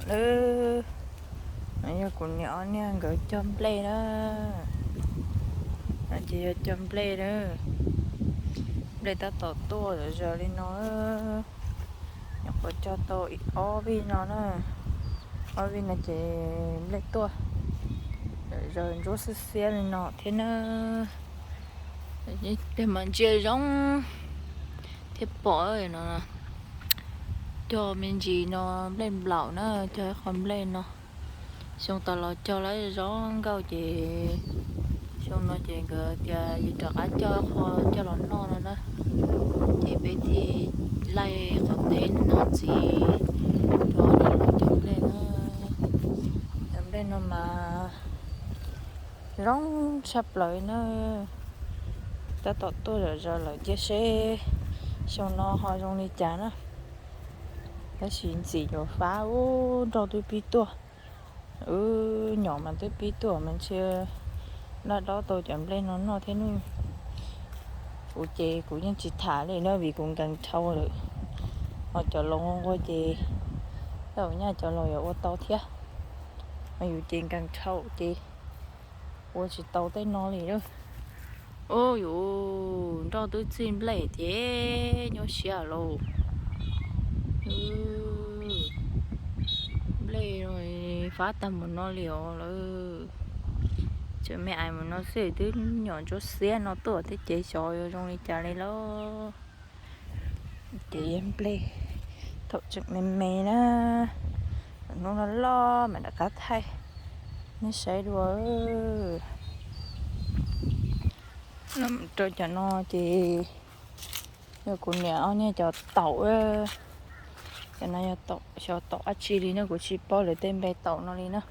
Lawm, no yog kuv niam ob niag nkawd cog nplej na. No ces yog cog nplej na. Nplej tab tom tuaj zom zaws li no. Nyuam qhuav cog tau ob vij no na. Ob vij no ces nplej tuaj zom zaws ntsuab xiab xiab li no thiab na. Tej mas ntsia zoo thiaj pom no. Cog me ntsis no nplej nplaum na, cog ib qho nplej no. Xyoo tas los cog lawm zoo nkauj ces xyoo no ces nkawd tias yus rov qab cog qho coj los noj no na. Ces peb thiaj laij qhov teb no ntxiv rau cov nplej na. Cov nplej no mas zoo tshaj plaws na. Tab tom tuaj zom zaws lawm cia seb xyoo no ho zoo li cas na. Tab sis ntxim yuav fab ub, nroj twb pib tuaj. Wb nyom mas twb pib tuaj mas ntshe laj dob tau cov nplej no noj thiab nawb. Kuv ces kuv yeej tsis tham li na vim kuv nkees dhau lawm. Ho cov laus nquag ces tej zaum nyaj cov laus yuav ua tau thiab. Ho yus ces nkees dhau ces ua tsis tau tej no li lawm. Ub, yus nroj twb txij nplej ces nyuaj siab lauj. Nplej fab tag mus no li os lawm. Tseem me ais mus no xwb twb nyom ntsuab xiab no tuaj thiab ces xyov yuav zoo li cas li lauj. Ces yog nplej thaum tseem me me na, hnub no loj mam rov qab thaij nej saib dua. Rau cov no ces yog kuv niam ob niag cov taum. Cov no yog xyov taum dab tsi li no kuv tsis paub lawv tej npe taum no li na.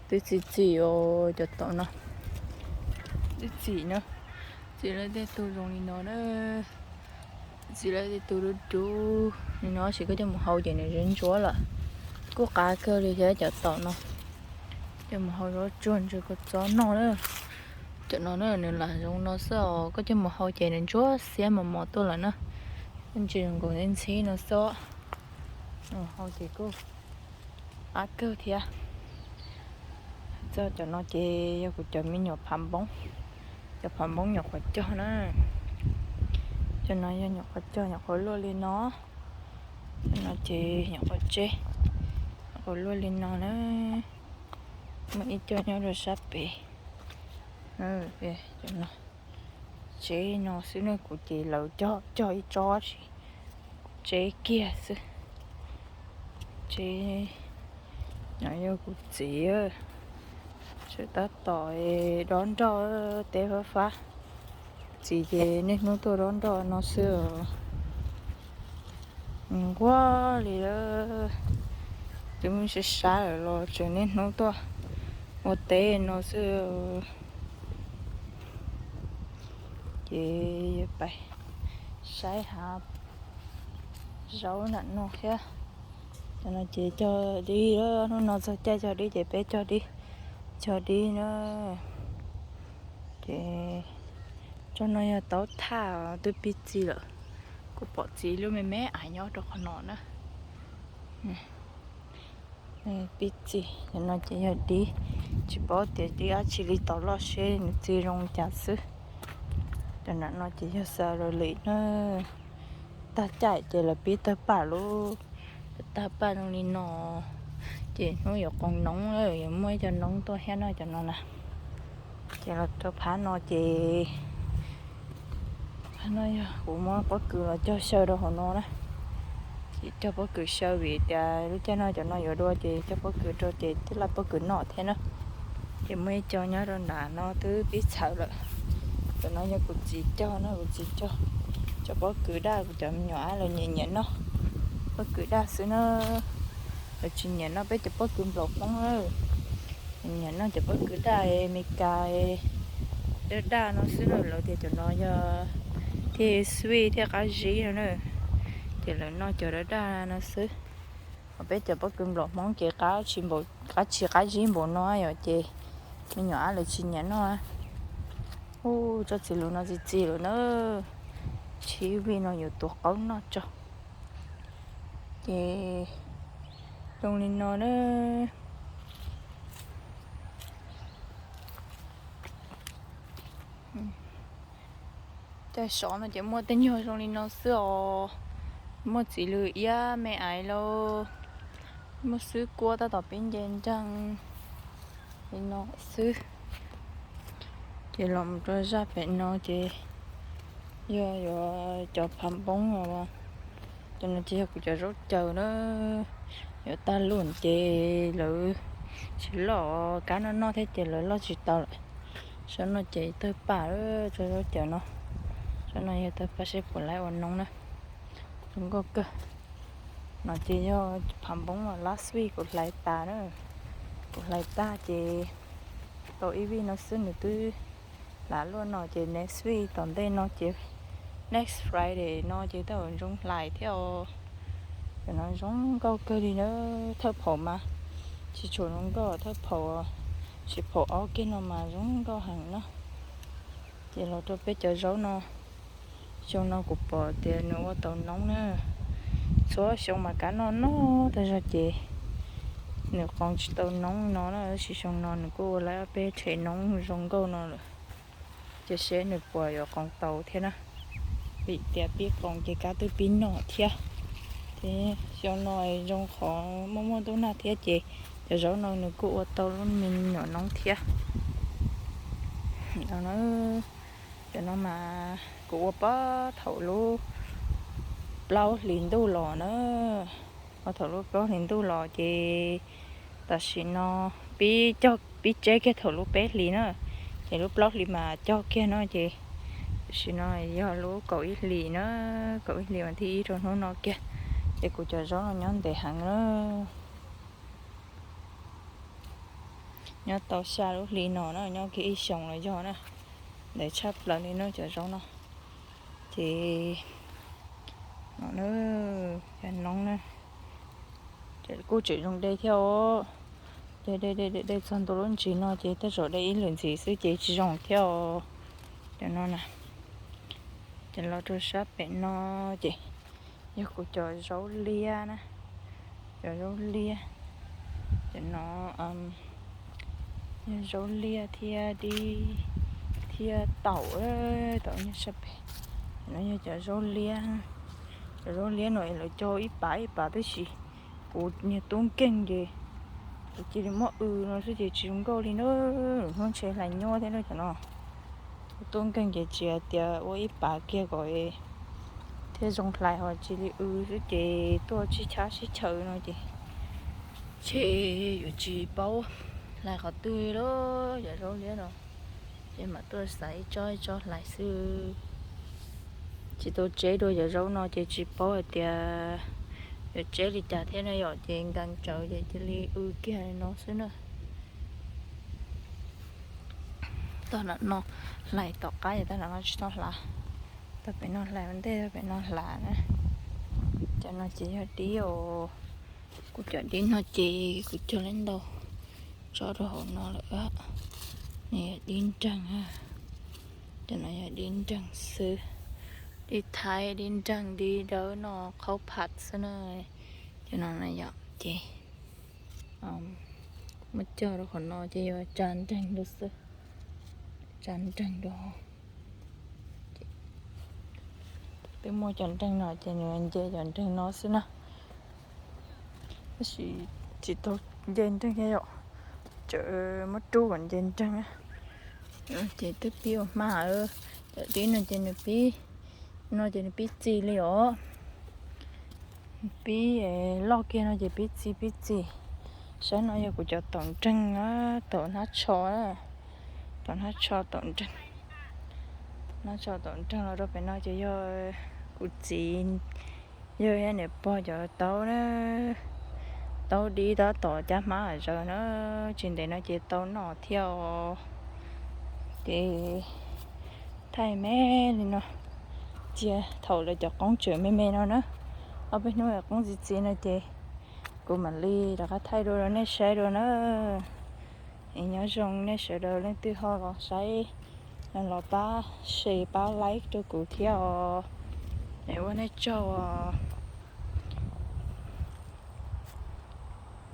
Twb txi txim os cov taum no. Twb txim na, txim lawm tej tug zoo li no na. Txim lawm tej tug dub dub li no tab sis koj coj mus hau ces nws ntsuab ntsuab lawm. Kuj qab kawg li thiab cov taum no. Coj mus hau zuab tsuag ntsis kua txob noj na. Cov no na nws lam zoo no xwb os, koj coj mus hau ces nws ntsuab xiab mos mos tuaj lawm na. Ntsis zoo nkaus ntxhib ntxhib no xwb. Hau ces kuj qab kawg thiab. Txog cov no ces yog kuv cov me nyuam phav npoob, cov phav npoob nyuam qhuav cog na. Cov no yog nyuam qhuav cog nyuam qhuav luaj li no. Cov no ces nyuam qhuav tseb, nyuam qhuav luaj li no na. Muaj ib co nyob rau sab pem. Cov no tseb no xwb na, kuv ces lawv cog cog ib tsob tsis, tseb kiag xwb. Tseb no yog kuv txiv, tseem tab tom dob nroj teb fab fab. Txiv ces niaj hnub tuaj dob nroj no xwb os. Nquag li, twb muaj sib sab lawm los tseem niaj hnub tuaj ua teb no xwb. Ces yuav pais saib hav zaub nram no thiab. Cov no ces cog dib, hnub no txog caij cog dib ces peb cog dib, cog dib na. Ces tsob no yog taub thaj twb pib txi lawm. Kuv pom txiv lub me me ais nyob rau qhov no na. Pib txi, cov no ces yog dib, tsis paub tias dib dab tsi li, tos loj seb nws txi zoo cas xwb. Cov nram no ces yog xa los lwm na. Tag caij ces lawv pib tawg paj lub, tawg paj zoo li no. Ces hnub yuav qoos noob, yuav muaj ib co noob tuaj thiab no cov no na. Ces los rau phab no ces, phab no yog kuv muab pob kws los cog xyaw rau hauv no na. Ces cog pob kws xyaw vim tias lub caij no cov no yuav dua ces cog pob kws rau ces thiaj laj pob kws noj thiab na. Ces muaj ib co nyob rau nram no twb pib txhawv lawm. Cov no yog kuv txiv cog na, kuv txiv cog. Cov pob kws daj kuv cov me nyuam ab lawv nyiam nyiam noj pob kws daj xwb na. Lawv tsis nyiam noj peb cov pob kws nplaum Hmoob na. Nyiam noj cov pob kws daj Amelikas daj daj no xwb na, lawv tias cov no yog thiaj sweet thiaj qab zib no na. Ces lawv noj cov daj daj no xwb. Ho peb cov pob kws nplaum Hmoob ces qab tsis qab zib npaum no yom, ces me nyuam ab lawv tsis nyiam noj. Ub, tsob txiv lus no txi txiv lawm na. Tsib vij no yuav tuav qaub noj tso. Ces Zoo li no na. Caij sov no ces muaj tej nyuag zoo li no xwb os. Muaj txiv lws iab me aiv lauj, muaj xwb kuab tab tom pib nce nreeg li no xwb. Ces los mus rau zaj pem no ces yog yuav cov phav npoob os. Cov no ces yog kuv cov zaub caws na, yuav tag lub ces lawv tsis loj, kab noj noj thiab ces lawv loj tsis tau lawm. Saum no ces tawg paj, tso zaub caws no. Saum no yog tawg paj seb puas laib ua noob na. Zoo nkauj kawg. No ces yog phav npoob uas last week kuv hlais tas na. Kuv hlais tag ces tau ib vij no xwb nws twb hlav luaj no ces next week tom ntej no ces next Friday no ces tej zaum zoo hlais thiab os. Cov no zoo nkauj kawg li na, thawj phaum mas tsis tshua zoo nkauj, thawj phaum tsis phaum ob kiag no mas zoo nkauj heev na. Ces los rau peb cov zaub no, xyoo no kuv pom tias nws ua tau noob na. Txhua xyoo mas kab noj noj tag zog ces nws qoos tsis tau noob no na, tab sis xyoo no nws kuj ua lawm ob peb rhe noob zoo nkauj no lawm. Ces seb nws puas yuav qoos tau thiab na, vim tias pib qoos ces kab twb pib noj thiab. Ces xyoo no zoo qhov muaj muaj ntuj nag thiab ces cov zaub no nws kuj ua tau lub me nyuam noob thiab. Cov no mas kuv ua puag thaum lub plaub hlis ntuj los na, puag thaum lub plaub hlis ntuj los ces tam sim no pib cog pib tseb kiag thaum lub peb hlis na, ces lub plaub hlis mas cog kiag no ces tam sim no yog lub kaum ib hlis na, kaum ib hlis vas thib ib rau hnub no kiag, ces kuv cov zaub no nyob ntev heev na. Nyob tau xya lub hli no na, nyob kiag ib xyoos los yog na, ntev tshaj plaws li na cov zaub no. Ces no, cov noob na, kuj tseem zoo de thiab os. De de de de txog ntua lub ntsis no ces tej zaum de ib lwm ntxiv xwb ces tsis zoo thiab os. Cov no na, ces los rau sab pem no ces yog kuv cov zaub liab na, cov zaub liab. Cov no yog zaub liab thiab dib thiab taum, taum nyob sab pem. No yog cov zaub liab, cov zaub liab no es lawv cog ib pav ib pav tab sis kuv niag tub nkeeg ces kuv cia li muab w no xwb ces tsis zoo nkauj li na. Lwm hnub ntshe hlais nyuaj thiab na cov no. Kuv tub nkeeg ces tsis hais tias ua ib pav kiag kom thiaj zoo hlais ho cia li w xwb ces tuaj sib chab sib chaw no ces ntshe yuav tsis paub hlais qhov twg li lawm cov zaub liab no. Ces mam tuaj xaiv ib tsob ib tsob hlais xwb. Tsis tau tseb dua cov zaub no ces tsis paub hais tias yuav tseb li cas thiab na yom, ces nkees tsawv ces cia li w kiag li no xwb na. Tog nram no hlais tom qab ces tog nram no tsis tau hlav. Tog pem no hlais ua ntej, tog pem no hlav na. Cov no ces yog dib os. Kuv cov dib no ces kuv cog liab ntau tso rau hauv no lawm. Nws yog dib nreeg, cov no yog dib nreeg xwb. Dib thaib, dib nreeg, dib dawb no, qhaub phaj xwb na. Cov no na yom, ces muab cog rau qhov no ces yuav tsa nreeg rau xwb, tsa nreeg rau. Twb muaj cov nreeg no ces nws nce cov nreeg no xwb na. Tab sis tsis tau nce nreeg thiab yom, tseem muab rub kom nce nreeg. Ces twb pib ua hma, cov dib no ces nws pib, no ces nws pib txi li os. Pib loj kiag no ces pib txi pib txi. Saib no yog kuv cov taum nreeg, taum hnab tsho, taum hnab tsho taum nreeg. Hnab tsho taum nreeg los rau pem no ces yog kuv txiv, yog niam pog cov taub na, taub dib tab tom cab hmab hav zoov na, tsis ntev no ces tau noj thiab os. Ces thaij me li no, cia thaum lawv cov qoob tseem me me no na, ob peb hnub qoob txiv txiv no ces kuv mam li rov qab thaij dua rau nej saib dua na. Es nyob zoo nej sawv daws leej twg ho los saib, los pab share pab like rau kuv thiab os. Es ua nej tsaug os.